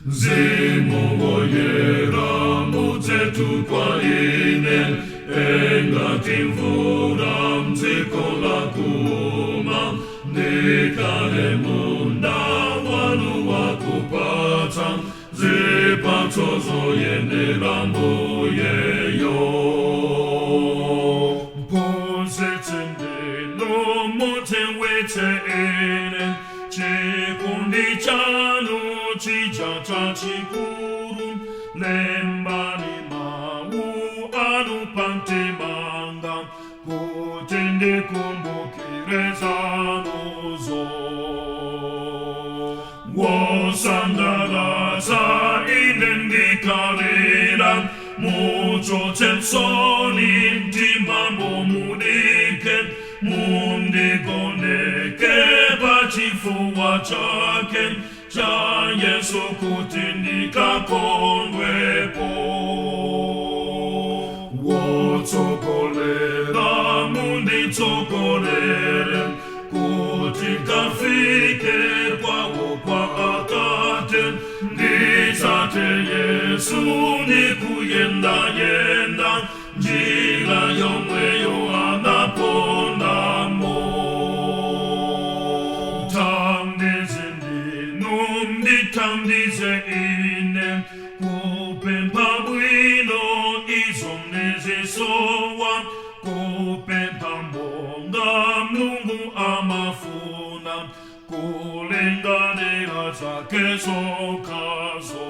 Mzimu Woyera, mudzetu kwa ine, engati mvula mdziko lakuuma, ndikale munda wanu wakupatsa zipatso zoyenera Mbuyeyo. Mphunzitsi ndinu, mudziwitse ine chikondi chanu chija chachikulu. Lembani mawu anu pamtimanga kuti ndikumbukire zanuzo. Wosangalatsa ine ndikalira, muchotse nsoni mtimamo, mudike mundigoneke pachifuwa chake cha Yesu kuti ndikakondwepo. Wotsogolera, munditsogolere kuti kafike kwawo kwa Atate, nditsate Yesu ndikuyendayenda njira yomweyo anapondamo. Thandize ndinu, ndithandize ine kupempha bwino izo ndizisowa, kupempha monga Mulungu amafuna, kulingalira zake zokhazo.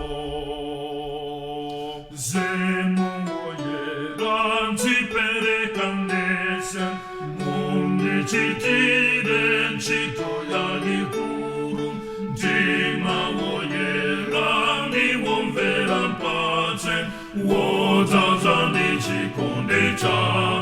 Mzimu Woyera, ndzipereka ndese, mundichitire ntchito yayikulu. Mtima woyera ndiwomvera mpatse, wodzaza ndi chikondi chanu.